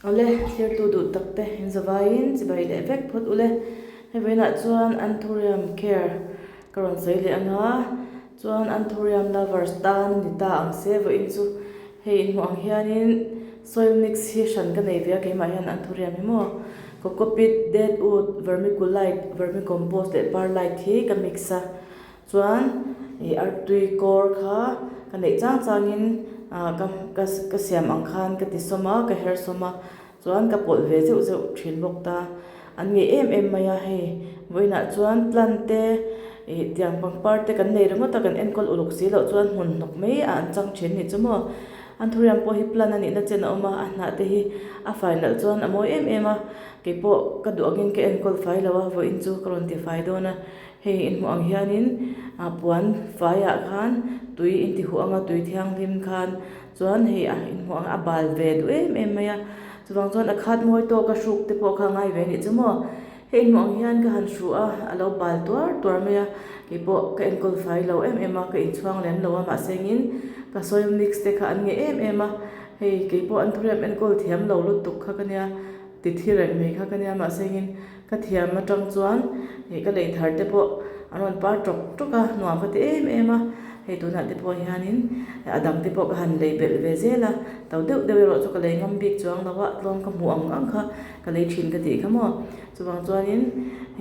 Awle, thirtu duh tak te in zavaiin chibai leh vek phawt ule. Hei vawiinah chuan Anthurium Care ka rawn sawi leh ang a, chuan Anthurium lovers tan a ni ta ang se vawiin chu hei inhmuh ang hianin soil mix hi hran ka nei ve a keimah hian Anthurium hi maw cocopeat, deadwood, vermiculite, vermicompost leh perlite hi ka mix a. Chuan ih artui kawr kha ka neih chang changin ah ka ka ka siam ang khan ka ti sawm a ka her sawm a chuan ka pawlh ve zeuh zeuh thin bawk ta an ngei em em mai a hei vawiinah chuan plant te ih tiang pangpar te kan nei ringawt a kan enkawl uluk si loh chuan hmun hnawk mai a an chang thin a nih chu maw anthurium pawh hi plant a nihna chen a awm a a hnah te hi a fai nalh chuan a mawi em em a keipawh ka duh angin ka enkawl fai lo a vawiin chu ka rawn ti fai dawn a. Hei in hmuh ang hianin ah puan faiah khan tui in ti huh ang a tui thianghlim khan chuan hei a in hmuh ang a bal ve duh em em mai a chuvang chuan a khat mawi tawk a hruk te pawh kha a ngai ve a nih chu maw hei in hmuh ang hian ka han hru a a lo bal tuar tuar mai a keipawh ka enkawl fai lo em em a ka inchhuang lem lo a mahse engin ka soil mix te kha an ngei em em a hei keipawh an thurem enkawl thiam lo lutuk kha ka nia ti thi reng mai kha ka nia mahse engin. Ka thiam atang chuan ih ka lei thar te pawh an rawn par tawk tawk a, nuam ka ti em em a, hei tunah te pawh hianin a dang te pawh ka han lei belh ve zel a, to deuh deuh erawh chu ka lei ngam bik chuang lo a, tlawm ka hmuh ang ang kha ka lei thin ka tih kha maw. Chuvang chuanin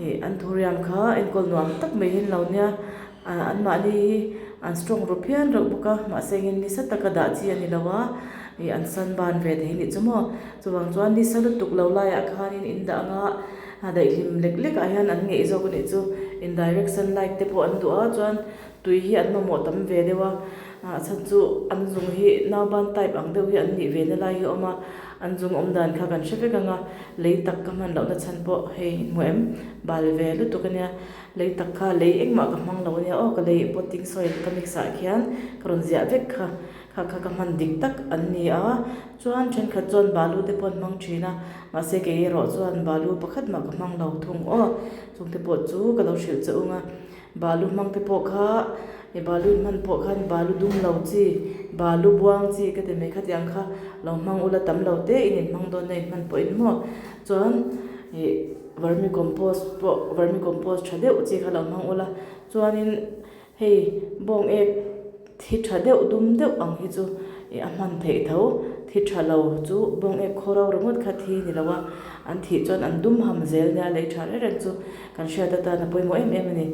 ih anthurium kha enkawl nuam tak mai hi an lo nia, anmahni hi an strong ru phian reuh bawk a, mahse engin nisa taka dah chi a ni lo a, ih an sunburn ve thei a nih chu maw. Chuvang chuan nisa lutuk lo laiah khanin in dah anga a daihlim lek lekah hian an ngeih zawk a nih chu. In direct sunlight te pawh an duh a chuan tui hi an mamawh tam ve deuh a, a chhan chu an zung hi nauban type ang deuh hi an nih ve na lai hi a awm a, an zung awm dan kha kan hre vek ang a, lei tak ka hman lohna chhan pawh hei in hmu em? Bal ve lutuk a nia, lei tak kha lei engmah ka hmang lo a nia aw ka lei potting soil ka mix ah khian ka rawn ziah vek kha. Kha kha ka hman dik tak an ni a, chuan thenkhat chuan balu te pawh an hmang thin a, mahse kei erawh chuan balu pakhat mah ka hmang lo thung aw, chungte pawh chu ka lo hrilh che ung a, balu hmang te pawh kha i balu in hman pawh khan balu dum lo chi, balu buang chi ka ti mai khatiang kha lo hmang ula tam lo te in inhmang dawn na in hman pawh in maw, chuan ih vermicompost pawh vermicompost tha deuh chi kha lo hmang ula chuanin hei bawng ek. Thi tha deuh dum deuh ang hi chu ih a hman theih tho. Thi tha lo chu bawng ek khaw ro ringawt kha thi ni lo a, an thih chuan an dum ham zel nia lei tha reng reng chu kan hriat atan a pawimawh em em a ni.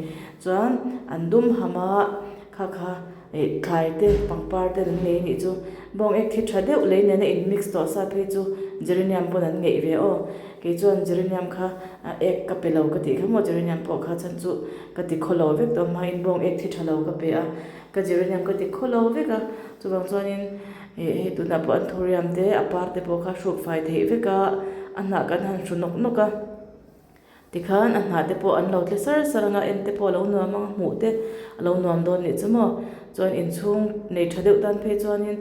Chuan an dum ham a kha kha ih thlai te pangpar te an ngei nih chu bawng ek thi tha deuh lei nena in mix tawh sa phei chu geranium pawn an ngeih ve aw. Kei chuan geranium kha ek ka pe lo ka tih kha maw geranium pawh kha chhan chu ka ti khaw lo vek tawh hmain bawng ek thi tha lo ka pe a. Ka geranium ka ti khaw lo vek a, chuvang chuanin ih hei tunah pawh anthurium te a par te pawh kha hruk fai theih vek a, a hnah kan han hru nawk nawk a, tikhan a hnah te pawh an lo tle sar sar ang a, en te pawh a lo nuam ang a, hmuh te a lo nuam dawn nih chu maw, chuan inchhung nei tha deuh tan phei chuanin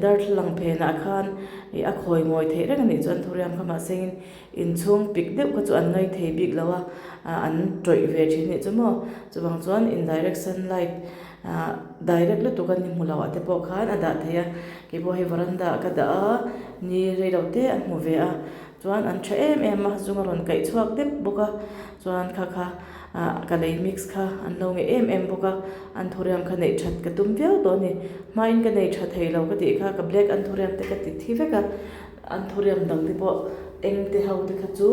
darthlalang phenah khan ih a khawi ngawi theih reng a nih chu anthurium kha mahsengin Inchhung pik deuh kha chu an ngai thei bik lo a, an tawih ve thin nih chu maw. Chuvang chuan indirect sunlight ah direct lutuk a ni hmu lo ah te pawh khan a dah thei a, keipawh hei veranda ah ka dah a, ni rei lo te a hmu ve a, chuan an tha em em a, zung a rawn kaih chhuak dep bawk a, chuan kha kha ah ka lei mix kha an lo ngeih em em bawk a, anthurium kha neih that ka tum viau tawh a ni, hmain ka nei tha thei lo ka tih kha ka black anthurium te ka ti thi vek a. Anthurium dang te pawh eng te ho te kha chu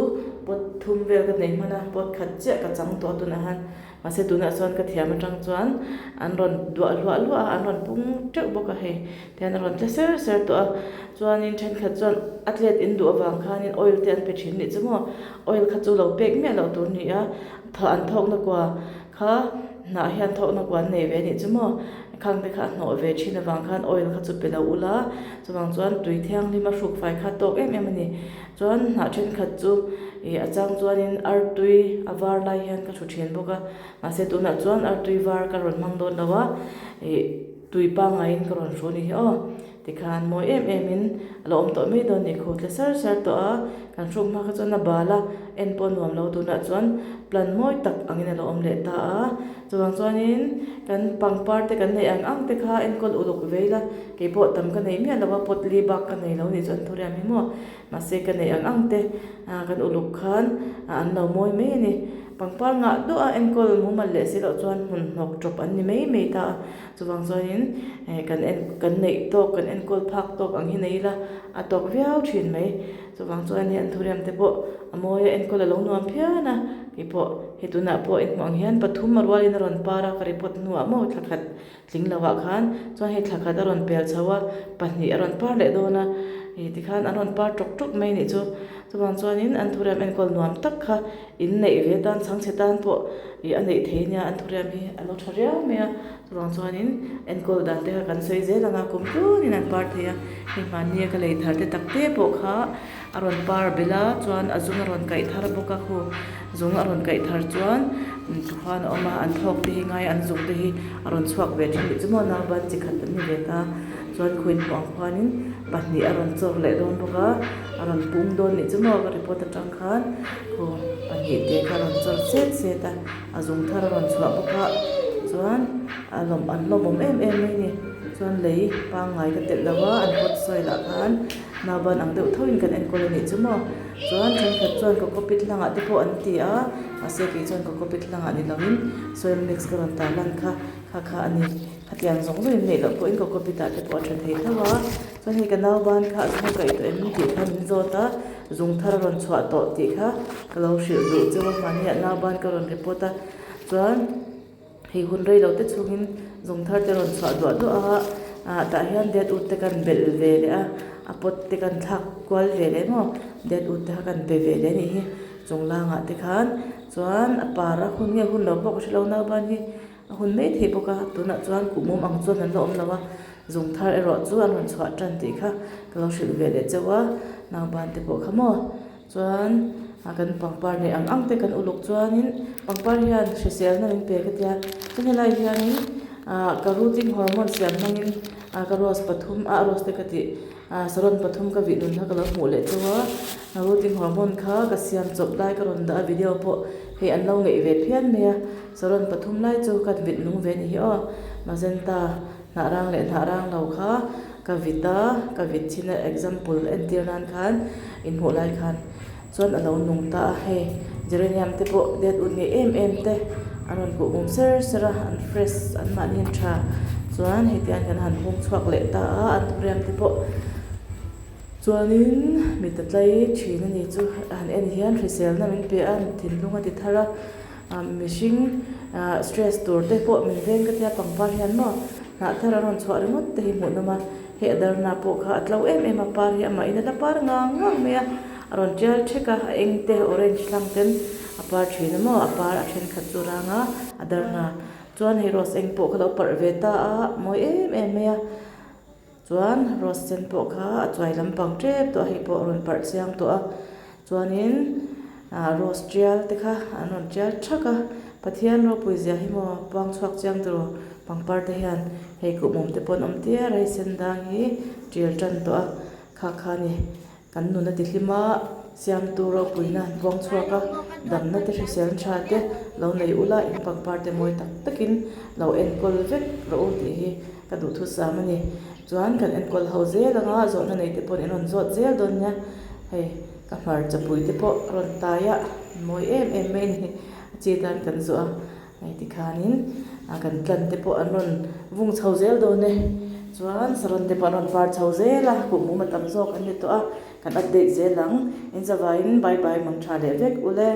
pot thum vel ka nei hman a, pot khat chiah ka chang tawh a tunah hian mahse tunah chuan ka thiam atang chuan an rawn duah hluah hluah a an rawn pung teuh bawk a hei tihian a rawn tle ser ser tawh a chuanin thenkhat chuan a tlet in duh avang khanin oil te an pe thin nih chu maw oil kha chu lo pek miah loh tur a ni a thaw an thawkna kua Kha hnah hian thawkna kuan nei ve anih chu maw? Khang te kha a hnawh ve thin avang khan oil kha chu pe lo ula, chuvang chuan tui thianghlim a hruk fai kha tawk em em a ni. Chuan hnah thenkhat chu ih a chang chuanin artui a var lai hian ka thu thin bawk a, mahse tunah chuan artui var ka rawn hmang dawn lo a, ih tui pangaiin ka rawn hru a ni hi aw. Tikhan mawi em em in a lo awm tawh mai dawn nih khu tle sar sar tawh a, kan hruk hma kha chuan a bal a, en pawh a nuam lo tunah chuan plan mawi tak angin a lo awm leh ta a. Chuvang chuanin kan pangpar te kan neih ang ang te kha enkawl uluk ve ila, keipawh tam ka nei miah lo a, pot li bak ka nei lo nih chuan thuriam hi maw. Mahse ka neih ang ang te kan uluk khan an lo mawi mai a ni. Pangpar ngah duah a enkawl mumal leh si loh chuan hmun hnawk tawp an ni mai mai ta a. Chuvang chuanin kan en kan neih tawk kan enkawl phak tawk ang hi nei ila a tawk viau thin mai. Chuvang chuan hei an thuriam te pawh a mawi a enkawl a lo nuam phian a, keipawh hei tunah pawh inhmuh ang hian pathum a rualin a rawn par a ka report hnuah maw thla khat tling lo ah khan chuan hei thla khat a rawn pel chho a pahnih a rawn par leh dawn a ih tikhan an rawn par tawk tawk mai anih chu chuvang chuanin an thuriam enkawl nuam tak kha in neih ve tan chhangchhe tan pawh ih a neih thei nia an thuriam hi a lo tha riau mai a chuvang chuanin enkawl dan te kha kan sawi zel ang a kum tlunin an par thei a hei hmanni a ka lei thar te tak te pawh kha a rawn par belh a chuan a zung a rawn kaih thar bawk a khu zung a rawn kaih thar chuan khuan a awm a an thawk te hi ngai an zung te hi a rawn chhuak ve thin tih chu maw nauban chi khat an ni ve ta chuan khuin hmuh ang khuanin pahnih a rawn chawr leh dawn bawk a a rawn pum dawn nih chu maw ka report atang khan khu pahnih te kha a rawn chawr set set a a zung thar a rawn chhuah bawk a chuan a lawm an lawmawm em em mai a ni chuan lei pangngai ka telh lo a an pot soil ah khan. Nauban ang deuh tho in kan enkawl a nih chu maw? Chuan thenkhat chuan cocopeat hlangah te pawh an ti a, mahse kei chuan cocopeat hlangah ni lo in soil mix ka rawn tar lan kha kha kha a ni. Khatiang zawng zawng in neih loh pawhin cocopeat ah te pawh a tha thei tho a. Chuan hei ka nauban kha a zung kaih tawh em tih kha min zawt a, zung thar a rawn chhuah tawh tih kha ka lo hrilh duh cheu a, mahni ah nauban ka rawn report a chuan. Hei hun rei lo te chhungin zung thar te rawn chhuah duah duah a, ah tah hian dead wood te kan belh ve leh a, a pot te kan thlak kual ve leh maw dead wood te kha kan pe ve leh a nih hi chung langah te khan chuan a par a hun nge hun lo pawh ka hre lo nauban hi a hun mai thei bawk a tunah chuan kuhmum ang chuan an la awm lo a zung thar erawh chu an rawn chhuah tan tih kha ka lo hrilh ve leh chauh a nauban te pawh kha maw. Chuan a kan pangpar neih ang ang te kan uluk chuanin pangpar hian hriselna min pe ka tia chuan helai hianin ah ka rooting hormone siam hmangin ah ka rose pathum ah rose te ka tih ah saron pathum ka vih nun kha ka lo hmuh leh chauh a rooting hormone kha ka siam chawp lai ka rawn dah a video pawh hei an lo ngeih ve phian mai a saron pathum lai chu ka vit nung ve a ni hi aw magenta hnah rang leh hnah rang lo kha Ka vit a, ka vit thin a example entir nan khan inhmuh lai khan chuan a lo nung ta a, hei geranium te pawh dead ut ngei em em te an rawn kuh mum ser ser a, an fresh an mahni an tha chuan hei tiang hian han hung chhuak leh ta a, an thuriam te pawh chuanin mit a tlai thin a ni chu a han en hian hriselna min pe a, thinlung a ti thar a. Mihring stress tur te pawh min veng ka tia pangpar hian maw hnah thar a rawn chhuah ringawt te hi hmuhnawm a, hei a darna pawh kha a tlo em em a par hi amahin a la par ngang ngang mai a, a rawn tial thek a, a eng te orange hlang ten a par thin a maw a par a thenkhat chu rang a, a darna chuan hei rose eng pawh kha lo parh ve ta a mawi em em mai a. Chuan rose sen pawh kha a chuai lampang tep tawh a hei pawh a rawn parh chiang tawh a chuanin ah rose tial te kha an rawn tial thak a Pathian ropui zia hi maw puang chhuak chiang tur pangpar te hian hei kuhmum te pawh an awm tiar a hei sen dang hi tial tan tawh a kha kha a ni. Kan nun a ti hlim a, Siamtu ropuina an puang chhuak a, damna te hrisel tha te lo nei ula, in pangpar te mawi tak takin lo enkawl vek rawh u tih hi ka duhthusam a ni. Chuan kan enkawl ho zel anga zawhna nei te pawh in rawn zawt zel dawn nia, hei ka hmarcha pui te pawh a rawn tai a, mawi em em mai a ni, a chi tan kan zawh a. Hei tikhanin a kan tlan te pawh an rawn vung chho zel dawn e. Chuan saron te pawh an rawn var chho zel a, kuhmum a tam zawk an ni tawh a, kan update zel ang. In zavaiin bye bye mang tha leh vek ule.